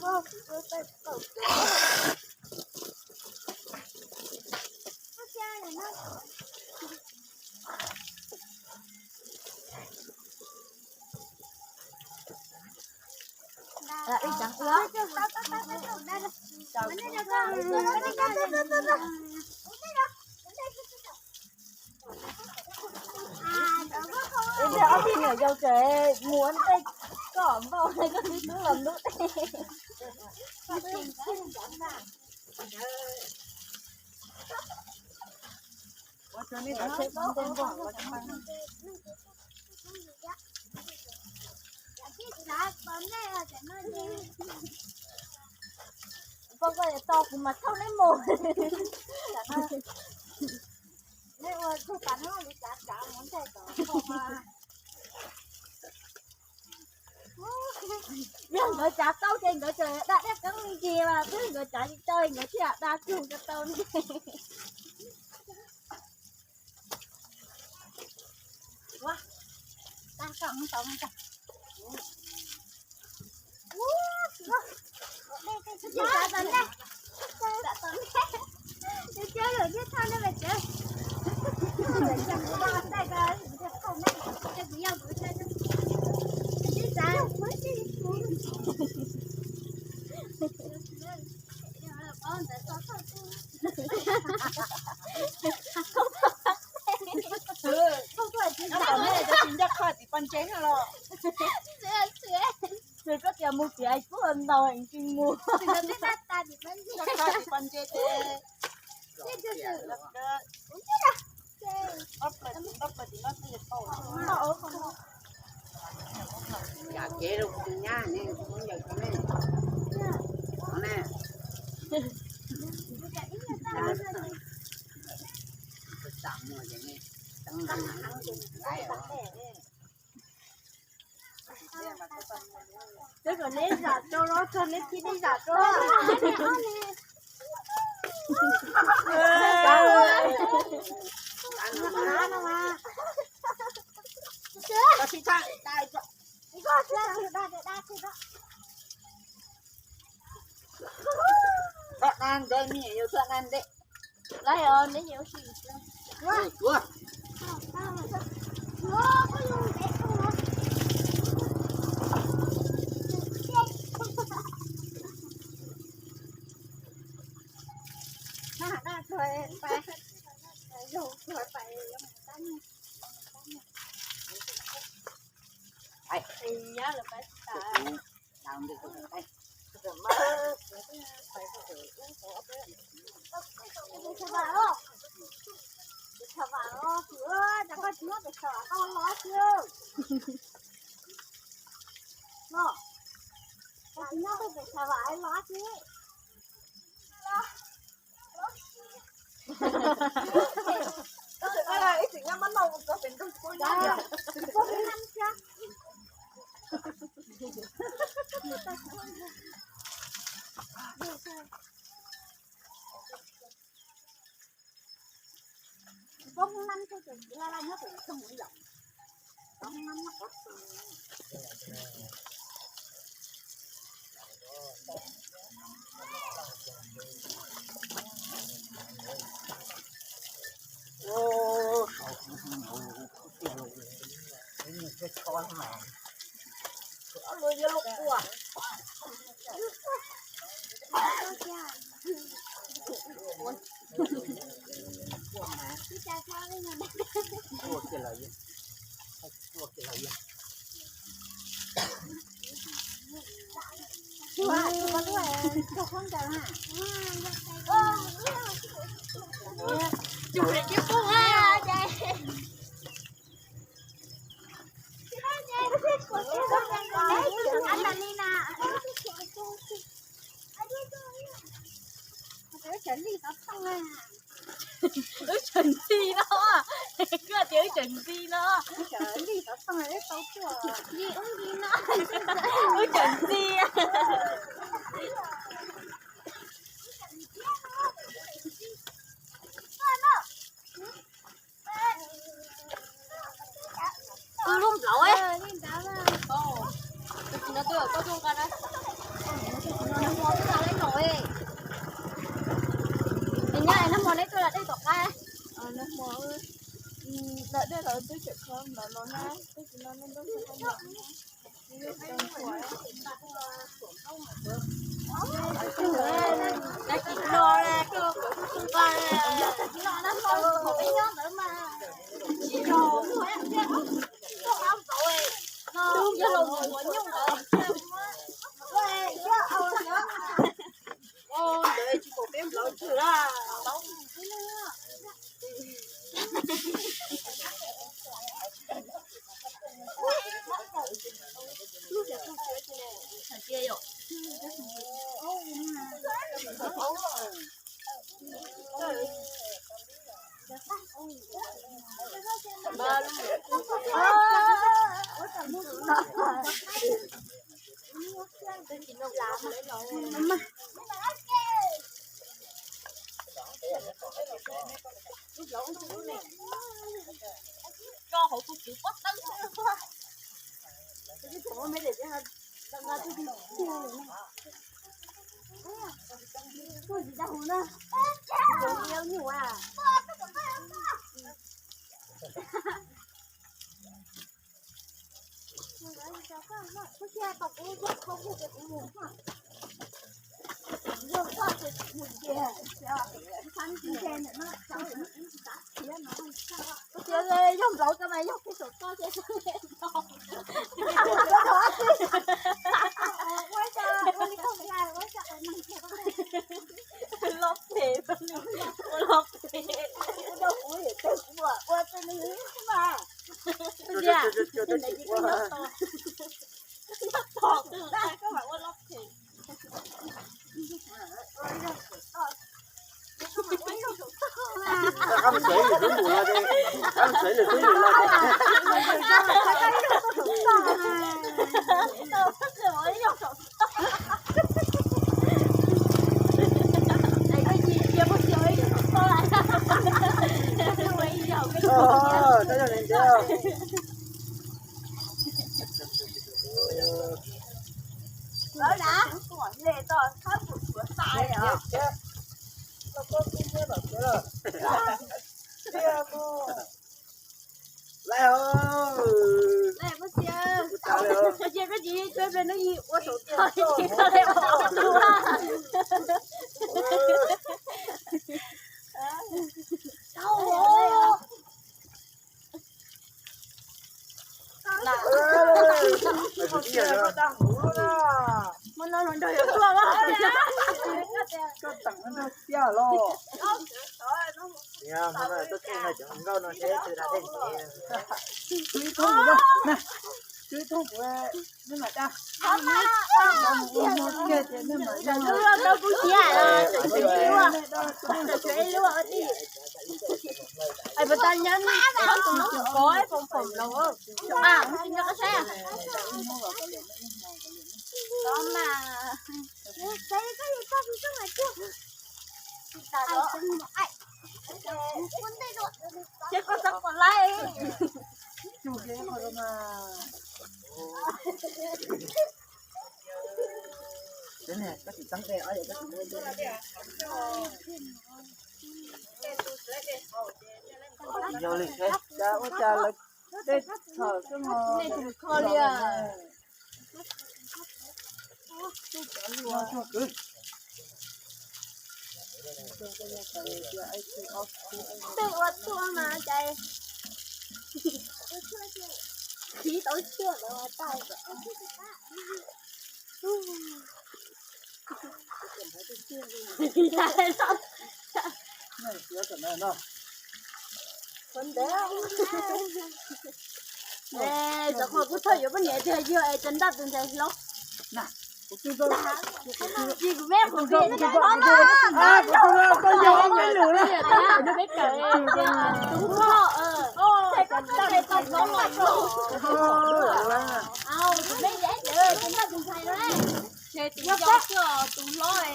Ob tug niam yau tseem mus ua ntej, koj npauj koj tib tub los ntub tej. Poj koj tau kuv mas thauj neb mus. Neb ua tug tas neb ua li cav cav mus ntej tom. Yog nkawd cav tau ces nkawd tseem da dej qeeb me ntsis mas twb nkawd cav tsis tau nkawd thiaj da tug ko tau ne. Nyob tom nej cov tsis ncaj qha tim pas ntses no los. Tsis koj tias mus tias kuj ntaus tsis mus. Ncaj qha tim pas ntses ces. Yam kev rau kuv tus nyab ne, kuv muab yawm rau nej. Ov ne. Tam mus ces nej teeb lawm. Twb kom neb zam rau los txog neb thiaj neb zam rau. Txhob dab ntawd, neb yuav txhob dab ntawd. Laib os, neb yuav ua si. Wb tseem ntxi no, koj tias wb tseem ntxi no. Wb tseem ntxi. Wb lub nplawv. Tus no twb koj tuaj nqa na. Lawv dej lawv twb tseem kho ntawd los na, twb tsis no nej nrog Yog nplaum ko mas yog peb saum toj ces loj phem, ua loj phem. Tom twg koj mam ua loj phem. Qab xaiv lwm tus mus no ces, qab xaiv lwm tus mus no ces. Oj, tab yog li ntawd. Laiv os. Cia koj tsis tua ple no ib ua saum toj li, tsis tau li ua saum toj. Muab no los nrog yuav tuaj los. Koj teem no nrog tiag los. Hmo no tuaj txog no cov nkauj no seb twg da dej ntev. Tswv ib thooj kuv, tswv ib thooj kuv, nej mam da. Mus ua hmo kiag ces nej mam da. Kuv siab, tswv ib lub, tswv ib lub. Ai, puas tau nyob ne, tus no kuv kov pom pom los. Nyob qab saib. Kov mas. Ces koj txhob pom laib. Koj tsis txeeb dej, yog li cas ua cas lawv dej txhawm xwb mas. Kho li. Twb ua tuaj mas cas, tiv tau tshuaj lawm tag. Ntawd, xyov qhov kuv thov yuav poj niam tiag yog es cov ntaj tus ntxhais hlob. Tsis kuv meb qhov peb hlob na. Peb kawm tus hlob, tus hlob los. Tus meb yog cov ntaj tus ntxhais na. Ces tus yau xwb, tus hlob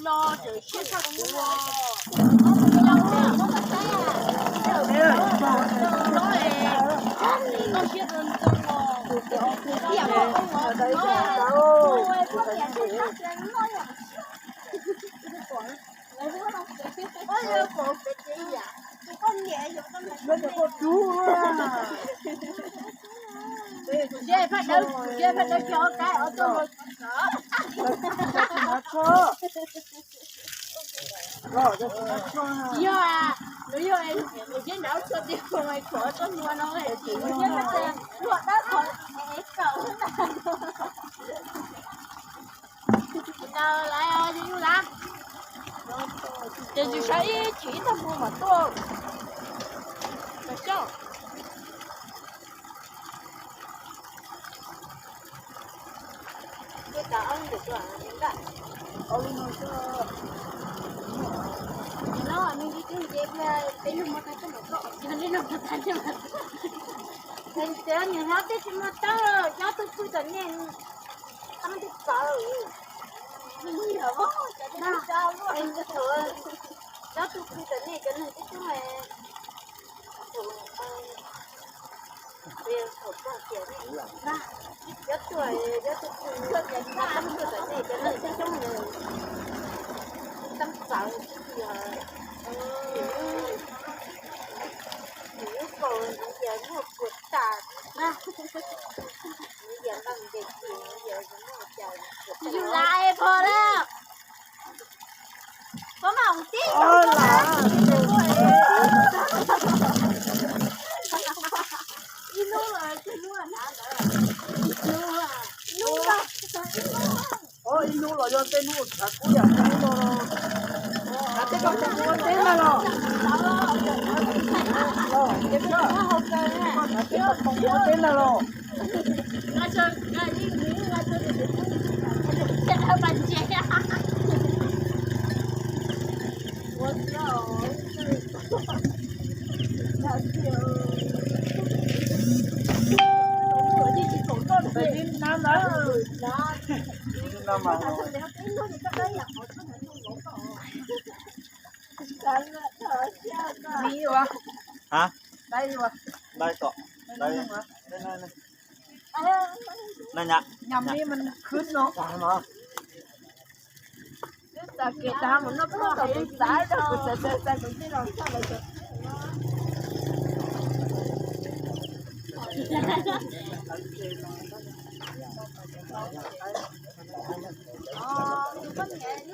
no tseem siab tshaj kuv. Tus hlob toj siab ntxeev ntxeev os. Yog, yog, nws yog, nws yeej nrauv txhua tib qho, qhov txoj hlua no, luam tab qhov es kaum ntag. Tsis tau lawm, yus lawm. Ces tsis saib ib chim ib tag hmo mam tuaj. Mas xyov. Nws hlob tej tsis muaj teeb, cov tub pw tom nej, teeb twb txawv. Cov tub pw tom nej cov neeg twb tub, cov tuaj, cov tub pw, cov neeg twb coob, teeb txawv. Nws lub kaus ntawd ces muaj puas tas, nws yam nqaij ntes ces nws yam muaj cas. Yus lawm, pom lawm. Pom mas tib ib hnub los, ib hnub los yog tej hnub tshav kub yam no los, tshav tej koj tau ua teb ntag los, tshav tej koj tau ua teb ntag los. Hab, dai kom, dai, na nyam, nyam li mas khwb no. Twb txav kev tag mus noj poj hauv tsev xav, kuv txav txav kuv tij los txog lawv cov. Tus poj niam